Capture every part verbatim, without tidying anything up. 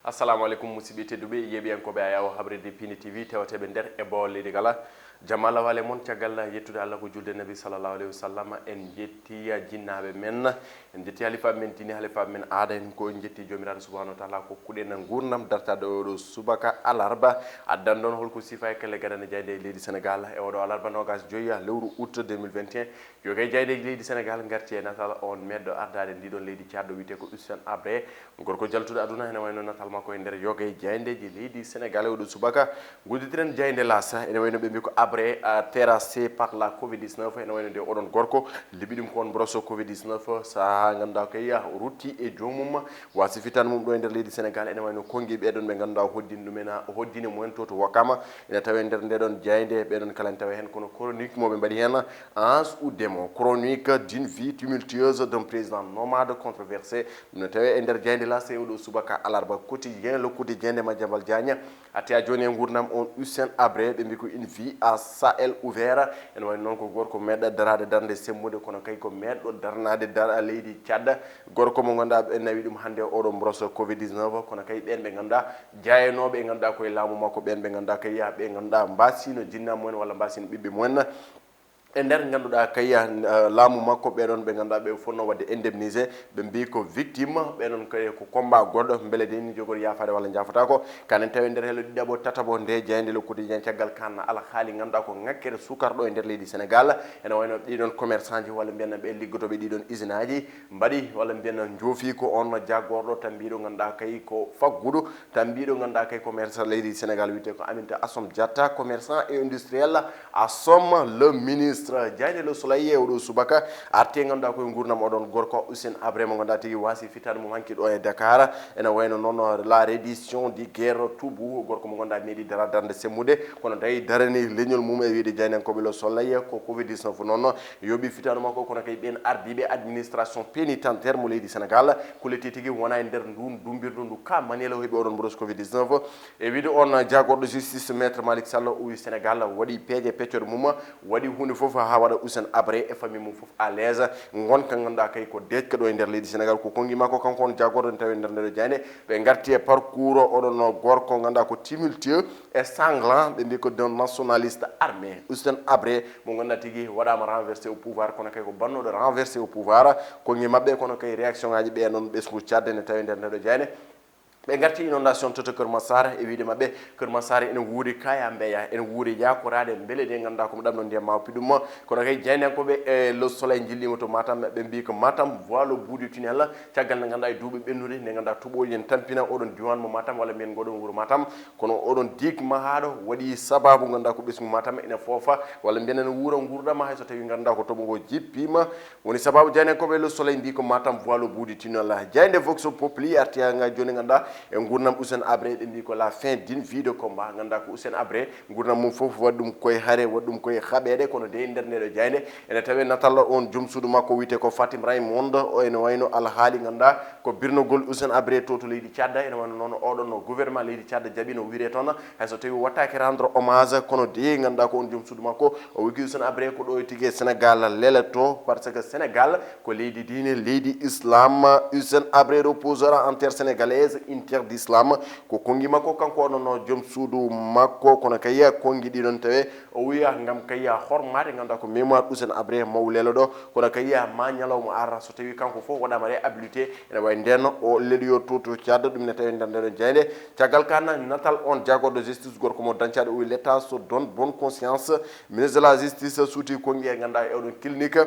Assalamu aleykum, musidɓe tedduɓe, yeeɓiyankooɓe Ayawo Habrede Pini T V, tewateeɓe nder e bawol leydi kala. Jamma lawale mon, caggal yettude Allah ko julde Nabi sallallahu alayhi wa sallam, en njetti jinnaaɓe men, en njetti halifaaɓe men diine, halifaaɓe men aada, en ko en njetti Joomiraaɗo subhanahu wa taala ko kuɗen nguurndam dartaade oɗo subaka alarba. Addan ɗon holko sifa e kelle gadane jayde e leydi Sénégal e oɗo alarba nogas joyi lewru août deux mille vingt et un. Yo kay jaydeeji leydi Sénégal ngarti e natal on meɗɗo ardaade ndiɗon leydi Tchad o wiyetee ko Hissène Habré. Gorko jaltuɗo aduna ene wayno natal makko e nder yoga e jayndeeji leydi Sénégal e oɗo subaka. Ngudditiren jaynde L'As, ene wayno ɓe mbi ko Habré, euh, terrassé par la covid dix-neuf. Ene wayno nde oɗon gorko liɓi ɗum ko on broso covid dix-neuf. Saha ngannduɗaa kay o rutti e joomum wasi fitande mum ɗo e nder leydi Sénégal. Ene wayno konngi ɓeɗon ɓe ngannduɗaa o hoddini ɗumen, o hoddini mumen to to Wakam. Ene tawe nder ndeɗon jaynde, ɓeɗon kala ne tawe heen kono chronique mo ɓe mbaɗi heen. Ans ou démon, chronique d'une vie tumultueuse d'un président nomade controversé. Ɗum ne tawe e nder jaynde L'As e oɗo subaka alarba. Quotidien, Le Quotidien de Madiambal Diagne, atti ha jooni e nguurndam on Hissène Habré, ɓe mbi ko une vie à Sahel ouvert. Ene wayno noon ko gorko meɗɗo daraade darnde sembude, kono kay ko meɗɗo darnaade dar-, leydi Tchad. Gorko mo ngannduɗaa ɓe nawi ɗum hannde oɗo broso covid dix-neuf, kono kay ɓeen ɓe ngannduɗaa jaayanooɓe e ngannduɗaa koye laamu makko, ɓeen ɓe ngannduɗaa kay ɓe ngannduɗaa mbasino jinnaaɓe mumen walla mbasino ɓiɓɓe mumen. E nder ngannduɗaa kay, eh, laamu makko, ɓee ɗon ɓe ngannduɗaa ɓe fotnoo waɗde indemnisé, ɓe mbii ko victime, ɓee ɗon kay ko combat goɗɗo, mbele de ni jogori yaafaade walla njaafotaako. Kanen tawi nder hello ɗiɗaɓo, tataɓo nde jaynde Le Quotidien caggal kan alhaali ngannduɗaa ko ŋakkere sukarɗo e nder leydi Sénégal. Ene wayno ɗiɗon commerçant ji walla mbiyen ɓe liggotooɓe ɗiɗon usine aji mbaɗi walla mbiyen joofi ko on jaagorɗo tan mbiɗo ngannduɗaa kay ko faggudu. Tan mbiɗo ngannduɗaa kay commerçant leydi Sénégal wiyetee ko Aminata Assome Diatta, commerçant et industriel, Assome le ministre. Jaynde Le Soleil e oɗo subaka arti e ngannduɗaa koye nguurndam oɗon gorko Hissène Habré mo ngannduɗaa tigi wasi fitande mum hanki ɗo e Dakar. Ene wayno noon la reddition de guerre Toubou, gorko mo ngannduɗaa meeɗi dara darnde sembude, kono tawi darani leñol mum e wiyde jaynankooɓe Le Soleil ko covid dix-neuf noon. Yooɓi fitano makko, kono kay ɓeen ardiiɓe administration pénitentiaire mo leydi Sénégal, kolliti tigi wona e nder ndun dummbirdu ndu ka Maniel o heɓi oɗon mboros covid dix-neuf. E wiyde on jaagorɗo justice, maître Malick Sall, o wi Sénégal waɗi peeje peccoɗe mum, waɗi huunde fof haa waɗa Hissène Habré e famille mum fof à l'aise. Ngonka ngannduɗaa kay ko deeƴka ɗo e nder leydi Sénégal, ko konngi makko kanko on jaagorɗo ne tawi e nder ndeɗo jaynde. Ɓe ngarti e parcours oɗon gorko ngannduɗaa ko tumultueux et sanglant, ɓe mbi ko d'un nationaliste armé, Hissène Habré, mo ngannduɗaa tigi waɗaama renversé au pouvoir, kono kay ko bannooɗo renversé au pouvoir, konngi maɓɓe, kono kay réaction ngaji ɓe noon ɓesngu cadde ne tawi nder ndeɗo jaynde. Ɓe ngarti inondation toto Kër Massar e wiyde maɓɓe, Kër Massar ene wuuri kaya mbeya, ene wuuri yakoraade mbele de ngannduɗaa ko mo ɗamno ndiyam ma oppi ɗum. Kono kay jaynankooɓe e Le Soleil njillima to Matam, ɓe mbi ko Matam voit le bout du tunnel. Caggal nde ngannduɗaa e duuɓi ɓennude, nde ngannduɗaa toɓooji en tampina oɗon diwan mo Matam, walla mbiyen ngoɗon wuro Matam, kono oɗon digue mahaaɗo waɗi sababu ngannduɗaa ko ɓesngu Matam ene foofa, walla mbiyen ene wuura nguurɗam, hay so tawi ngannduɗaa ko toɓo ngo jippiima. Woni sababu jaynankooɓe Le Soleil mbi ko Matam voit le bout du tunnel. Jaynde Vox Populi arti haa nga jooni ngannduɗaa e nguurndam Hissène Habré, ɓe mbi ko la fin d'une vie de combat. Ngannduɗaa ko Hissène Habré, nguurndam mum fof waɗi ɗum koye hare, waɗi ɗum koye haɓeede, kono de e nder ndeɗo jaynde ene tawe natal on joom suudu makko wiyetee ko Fatim Raymond. O ene wayno alhaali ngannduɗaa ko birnogol Hissène Habré to to leydi Tchad, ene wayno noon oɗon no gouvernement leydi Tchad jaɓi no wiyetee toon, hay so tawi wattaake rendre hommage, kono de ngannduɗaa ko on joom suudu makko o wi ko Hissène Habré ko ɗo e tigi e Sénégal leleto, par ce que Sénégal ko leydi diine, leydi islam. Hissène Habré reposera en terre sénégalaise, une terre d'islam. Ko konngi makko kanko oɗon no joom suudu makko, kono kay konngi ɗiɗon tawe o wiya ngam kay hormaade ngannduɗaa ko mémoire Hissène Habré maw lelo ɗo, kono kay ma ñalawma ara so tawi kanko fof waɗaama réhabilité, ene wayi nden o leɗoyo to to Tchad, ɗum ne tawi nder ndeɗo jaynde. Caggal kan natal on jaagorɗo justice gorko mo dañcaade o wi l'État se donne bonne conscience. Ministre de la justice suuti konngi e ngannduɗaa e oɗon clinique.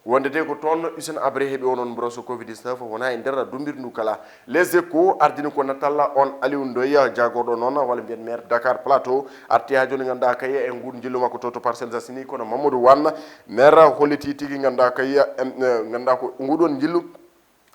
Wonde de ko toon Hissène Habré heɓi onon broso covid dix-neuf, wona e nder dummbirdu ndu kala. Les Échos ardini ko natalla on Aliou Ndoye, jaagorɗo noon, walla mbiyen maire Dakar Plateau, arti haa jooni ngannduɗaa kay e nguun njillu makko to to Parcelles Assainies, kono Mamadou Wane, maire holliti tigi ngannduɗaa kay, em, eh, ngannduɗaa ko nguɗon njillu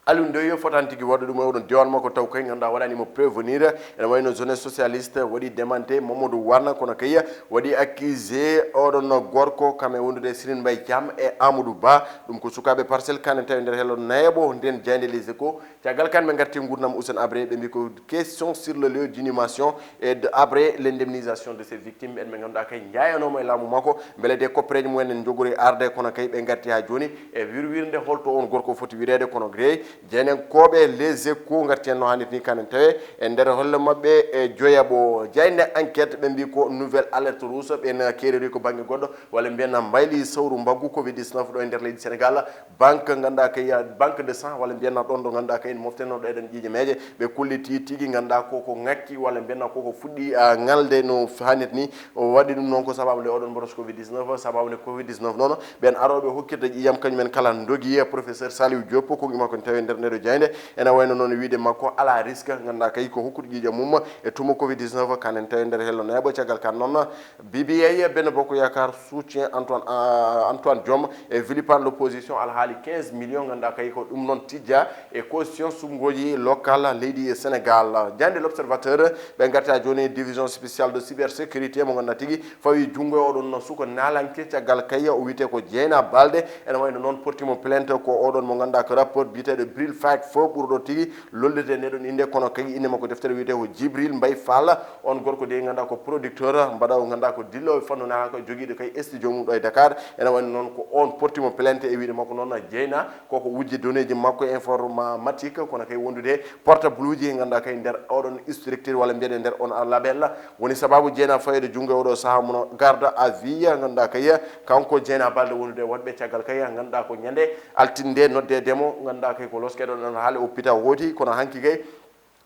Aliou Ndoye fotani tigi waɗde ɗum e oɗon diwan makko, taw kay ngannduɗaa waɗani mo prévenir. Ene wayno jeunesse socialiste waɗi démenté Mamadou Wane, kono kay waɗi accusé oɗon gorko kam e wondude e Serigne Mbaye Thiam e Amadou Ba. Ɗum ko sukaaɓe Parcelles kan en tawi nder hello nayaɓo nden jaynde Les Échos. Caggal kan ɓe ngarti nguurndam Hissène Habré, ɓe mbi ko question sur le lieu d'inhumation et de après l'indemnisation de ces victimes. Ɓen ɓe ngannduɗaa kay njaayanooma e laamu makko, mbele de koppereeji mumen en njogori arde, kono kay ɓe ngarti haa jooni e wirwirnde holto on gorko foti wireede, kono gre Jeynankooɓe Les Échos ngarti heen no haanirta ni, kanen tawe e nder holle maɓɓe e joyaɓo. Jaaynde Enquête, ɓe mbii ko nouvelle alerte rouge, ɓeen keeriri ko bannge goɗɗo, walla mbiyen mbayli sawru mbaggu covid dix-neuf ɗo e nder leydi Sénégal. Banque ngannduɗaa kay, banque de sang, walla mbiyen ɗon ɗo ngannduɗaa kay ene mofte no ɗeɗen ƴiiƴe meeje, ɓe kolliti tigi ngannduɗaa ko ko ŋakki, walla mbiyen ko ko fuɗɗi, ah, ŋalde no haanirta ni. O waɗi ɗum noon ko sababu nde oɗon mboros covid dix-neuf, sababu nde covid dix-neuf noon, ɓeen arooɓe hokkirde ƴiiƴam, kañum en kala ndogi. Professeur Saliou Diop, ko ngima ko tawi e nder ndeɗo jaaynde, ene wayno noon wiide makko ala risque, ngannduɗaa kay ko hokkude ƴiiƴam mum e tumo covid dix-neuf, kanen tawi e nder hello neeɓo. Caggal kan noon, B B A, Benno Bokk Yaakaar, soutien Antoine, ah, Antoine Diome, e vilipande l'opposition, alhaali quinze millions, ngannduɗaa kay ko ɗum noon tijja e constitution suɓngooji local leydi Sénégal. Jaaynde L'Observateur, ɓe ngarta jooni division spéciale de cybersécurité mo ngannduɗaa tigi fawi junngo e oɗon suka naalanke, caggal kay o wiyetee ko Jeena Balde, ene wayno noon porti mo plainte ko oɗon mo ngannduɗaa ko rappeur biyeteeɗo Bril Fight Fo ɓurɗo tigi lollude nde ɗon innde, kono kay innde makko deftere wiyetee ko Jibril Mbay Fall, on gorko de ngannduɗaa ko producteur, mbaɗa o ngannduɗaa ko dilloowo fannu naalanke, jogiiɗo kay studio mum ɗo e Dakar, ene wayno noon ko on porti mo plainte e wiyde makko noon Jeena, koko wujji donneeji makko informatique, kono kay wondude portabluji ngannduɗaa kay nder oɗon structure walla mbiyeɗen nder on label. Woni sababu Jeena fayeede junngo e oɗo sahaa mono garde à vue, ngannduɗaa kay kanko Jeena Balde wondude waɗɓe caggal kay ngannduɗaa ko ñande altinde noddeede mo, ngannduɗaa kay ko loskeɗo ɗon haale hôpital hooti, kono hanki kay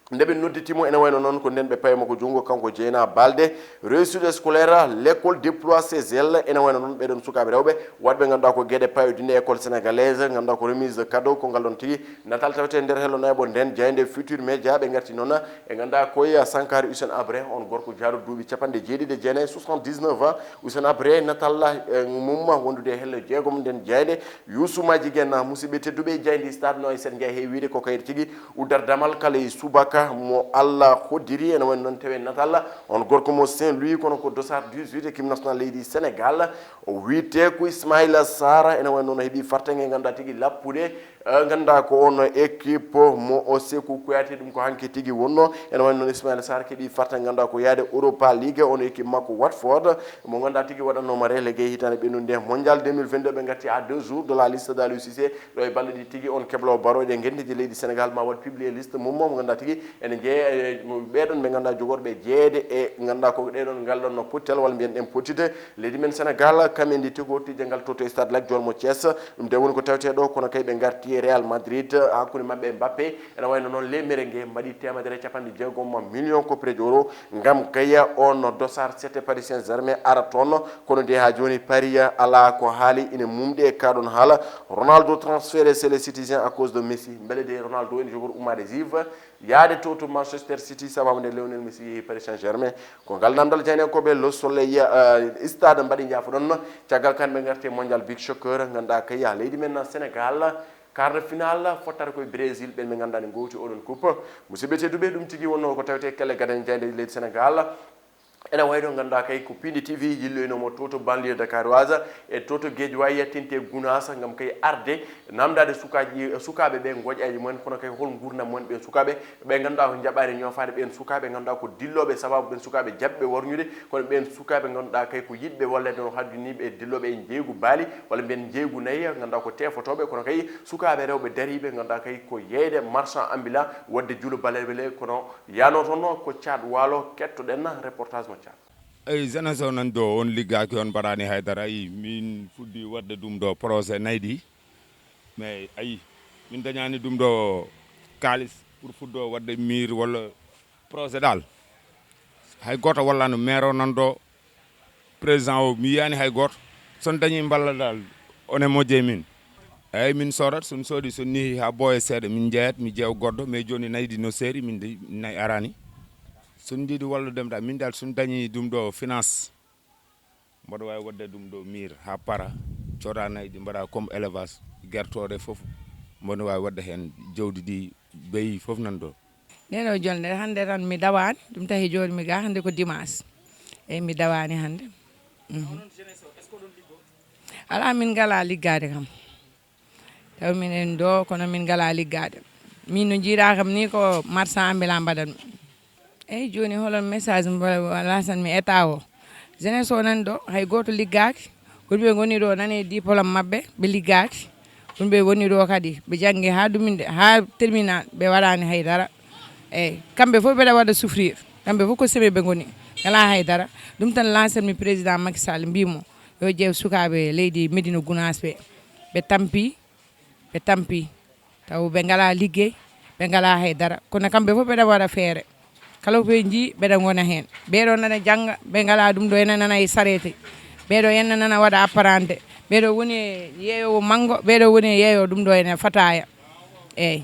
nde ɓe nodditi mo, ene wayno noon ko nden ɓe payi mo ko junngo kanko Jeena Balde. Réussite scolaire, l'école déploie ses ailes, ene wayno noon ɓeɗon sukaaɓe rewɓe waɗɓe ngannduɗaa ko geɗe payodinɗe école sénégalaise, ngannduɗaa ko remise de cadeau, ko ngal ɗon tigi natal tawete nder hello nayɓo nden jaaynde Futur Média. Ɓe ngarti noon e ngannduɗaa koye Sankar Hussein Abré, on gorko jaaɗo duuɓi capanɗe jeeɗiɗi e jeenayi, soixante-dix-neuf ans. Hussein Abré, natal, eh, mum wondude e hello jeegom nden jaaynde. Youssou Madjiguène, musidɓe tedduɓe, jaaynde Stade no e sen njahi heewiide ko kayri tigi uddar damal kala e subaka mo Allah hoddiri. Ene wayno noon tawi natal on gorko mo Saint-Louis, kono ko dossard dix-huit équipe nationale leydi Sénégal. O wiyetee ko Ismaïla Sarr, ene wayno noon heɓi fartaŋŋe ngannduɗaa tigi lappude, eh, ngannduɗaa ko on équipe mo o Cheikhou Kouyaté, ɗum ko hanki tigi wonno. Ene wayno noon Ismaïla Sarr keɓi fartaŋŋe ngannduɗaa ko yaade Europa League, on équipe makko Watford, mo ngannduɗaa tigi waɗannooma relégué hitaande ɓennude nde Mondial deux mille vingt-deux. Ɓe ngarti à deux jours de la liste d'Aliou Cissé, ɗo e balɗe ɗiɗi tigi on keblo barooje ngenndiji leydi Sénégal ma waɗ publié liste mum mo ngannduɗaa tigi ene jeeya e ɓeɗon ɓe ngannduɗaa jogorɓe jeeyede e ngannduɗaa ko ɗeɗon ngal ɗon no pottel walla mbiyen ɗen potite leydi men Sénégal. Kamen ndi tigo tijjangal to to stade Lat Dior mo Thiès, ɗum de woni ko tawte ɗo, kono kay ɓe ngarti Real Madrid hakkunde maɓɓe e Mbappé, ene wayno noon les merengue mbaɗi teemedere e capanɗe jeegom million koppereeji euro ngam kay on dossard sete Paris Saint-Germain ara toon. Kono de haa jooni Paris alaa ko haali, ine mumɗi e kaa ɗon haala. Ronaldo transféré, c'est le citizen à cause de Messi. Mbele de Ronaldo ene jogori ummaade Juve yaade to to Manchester City sababu nde Lionel Messi yehi Paris Saint-Germain? Ko ngal namdal jaynenkooɓe Le Soleil, eh, Stade mbaɗi njaafo ɗon. Caggal kan ɓe ngarti e Mondial Big Soccer, ngannduɗaa kay haa leydi men Sénégal, quart de finale fottata koye Brésil, ɓen ɓe ngannduɗaa ne ngowti oɗon coupe. Musidɓe tedduɓe, ɗum tigi wonno ko tawte kelle gaden jayde leydi Sénégal. Ene wayno ngannduɗaa kay ko Pindi T V yilloynomo to to banlieue dakaroise e to to Guédiawaye, tinte Gounass, ngam kay arde namdaade sukaaji, sukaaɓe ɓe ngoƴaaji mumen, kono kay hol nguurndam mumen ɓen sukaaɓe ɓe ngannduɗaa ko njaɓaani ñoofaade, ɓen sukaaɓe ngannduɗaa ko dillooɓe sababu ɓen sukaaɓe jaɓɓe warñude, kono ɓen sukaaɓe ngannduɗaa kay ko yiɗɓe walleede no hadduniiɓe e dillooɓe e njeeygu baali walla mbiyen njeeygu nayi, ngannduɗaa ko teefotooɓe, kono kay sukaaɓe rewɓe dariiɓe ngannduɗaa kay ko yeeyde marchand ambulant waɗde julo baleeɓe le, kono yaano toon ko Caat Waalo, kettoɗen reportage mo Caat. Eyi, jeunesse o nan ɗo, on liggaaki, on mbaɗaani haydara. Ayi, min fuɗɗi waɗde ɗum ɗo projet nayi ɗi. Mais ayi, min dañaani ɗum ɗo kaalis pour fuɗɗo waɗde mur walla projet dal. Hay gooto wallano maire o nan ɗo, président o, mi yiyaani hay gooto. So on dañi mballa dal, on e moƴƴe min. Eyi, min soodat, so on soodi, so on nehi haa ɓooya seeɗa, min njeeyat, mi ƴeewa goɗɗo, mais jooni nayi ɗi no seeri, min de, nayi araani. So on njiɗi wallude mi ɗa, min dal so on dañi ɗum ɗo finance, mboɗo waawi waɗde ɗum ɗo mur haa para, cooda nayi ɗi mbaɗa comme élevage, gertooɗe fof, mboɗo waawi waɗde heen jawdi ɗi beyi fof nan ɗo. Ndeen o jolde hannde tan mi dawaani, ɗum tahi jooni mi ga hannde ko dimanche. Eyi, mi dawaani hannde. Mhm. Alaa, min ngalaa liggaade kam. Taw minen ɗo, kono min ngalaa liggaade. Min no njiiɗaa kam ni ko marchand ambulant mbaɗan. Eyi, jooni holon message mo lasan mi état o? Jeunesse o nan ɗo, hay gooto liggaaki. Wonɓe ngoni ɗo nane diplôme maɓɓe, ɓe liggaaki. Ɗum ɓe woni ɗo kadi, ɓe janngi haa duminde, haa terminal, ɓe waɗaani hay dara. Eyi, kamɓe fof mbeɗa waɗa souffrir. Kamɓe fof ko seme ɓe ngoni. Ngalaa hay dara. Ɗum tan lancer mi président Macky Sall, mbimo yo ƴeew sukaaɓe leydi Médina Gounass ɓe. Ɓe tampi, ɓe tampi. Taw ɓe ngalaa liggey, ɓe ngalaa hay dara. Kono kamɓe fof mbeɗa waɗa feere. Kala ko ɓe njii, mbeɗa ngona heen. Ɓeeɗo nana jannga, ɓe ngalaa ɗum ɗo, ene nana e sareete. Ɓeeɗo ene nana waɗa apparente. Ɓeeɗo woni e yeeyoowo manngo, ɓeeɗo woni e yeeyoo ɗum ɗo ene fataaya. Eey,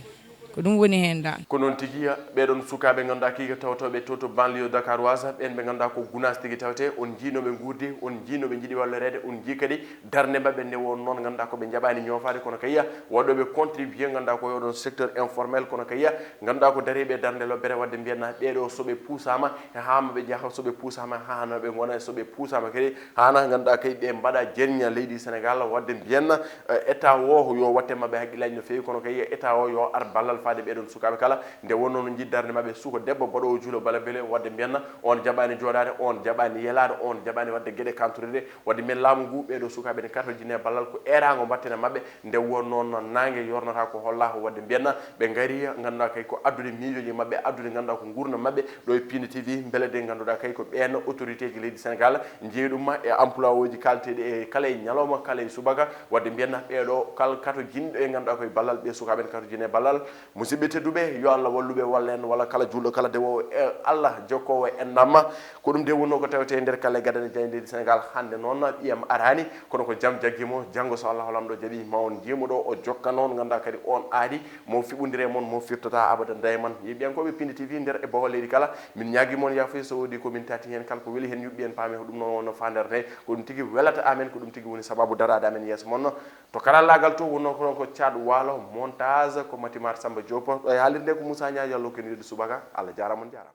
ko ɗum woni heen dal. Ko noon tigi, ɓeeɗoon sukaaɓe ngannduɗaa kiika tawtooɓe to, to banlieue dakaroise, ɓeen ɓe ngannduɗaa ko Gounass tigi tawte, on njii no ɓe nguurdi, on njii no ɓe njiɗi walloreede, on njii kadi darnde maɓɓe nde won noon, ngannduɗaa ko ɓe njaɓaani ñoofaade, kono kay waɗooɓe contribué, ngannduɗaa ko e oɗon secteur informel, kono kay ngannduɗaa ko dariiɓe e darnde lobbere, waɗde mbiyen ɓeeɗo so ɓe puusaama, haa ma ɓe njaha, so ɓe puusaama, haa no ɓe ngona, so ɓe puusaama kadi, haana ngannduɗaa kay ɓe mbaɗa jerña leydi Sénégal, waɗde mbiyen, eh, état o yo watte maɓɓe haqqillaaji no feewi, kono kay état o yo ar ballal faade ɓeeɗoon sukaaɓe kala, nde wonnoo no njiɗ darnde maɓɓe, suko debbo baɗoowo juulo bala bele, waɗde mbiyen on jaɓaani jooɗaade, on jaɓaani yelaade, on jaɓaani waɗde geɗe kantorede, waɗde mbiyen laamu ngu, ɓeeɗo sukaaɓe ne kartojine ballal ko eeraango mbatten e maɓɓe, nde wonnoo no naange yornata ko hollaa ko, waɗde mbiyen ɓe ngari, ngannduɗaa kay ko addude miijooji maɓɓe, addude ngannduɗaa ko nguurndam maɓɓe, ɗo e Pindi T V, mbele de ngannduɗaa kay ko ɓeen autorité ji leydi Sénégal njeyi ɗum e emploi oji kalteɗi e kala e ñalawma, kala e subaka, waɗde mbiyen ɓeeɗo kala katojinɗo e ngannduɗaa koye ballal, ɓe sukaaɓe ne katojine ballal. Musidɓe tedduɓe, yo Allah walluɓe, walla en, walla kala juulɗo, kala dewoowo e Allah, jokkoowo e enɗam. Ko ɗum de wonnoo ko tawetee e nder kalle gadane jaaynde leydi Sénégal. Hannde noon ɓiyam araani, kono ko jam jaggi mo. Janngo so Allah Laamɗo jaɓi, ma on njiimu ɗo o jokka noon, ngannduɗaa kadi on aadi mo fiɓondire mon, mo firtata abadan dayman. Yeeɓiyankooɓe Pindi T V nder e bawal leydi kala, min ñaagi mon yaafuya so woodi ko min tati heen, kala ko weli heen yuɓɓi en, paami ko ɗum noon wonno faandere nde. Ko ɗum tigi welata amen, ko ɗum tigi woni sababu daraade amen yeeso mon. To karallaagal to wonnoo ko, ko Thiat Waalo, montage ko Matimar Samba Diop, ɗo e haalirde ko Moussa Niang, yo Allah rokku en yettude subaka. Allah jaaraama, on jaaraama.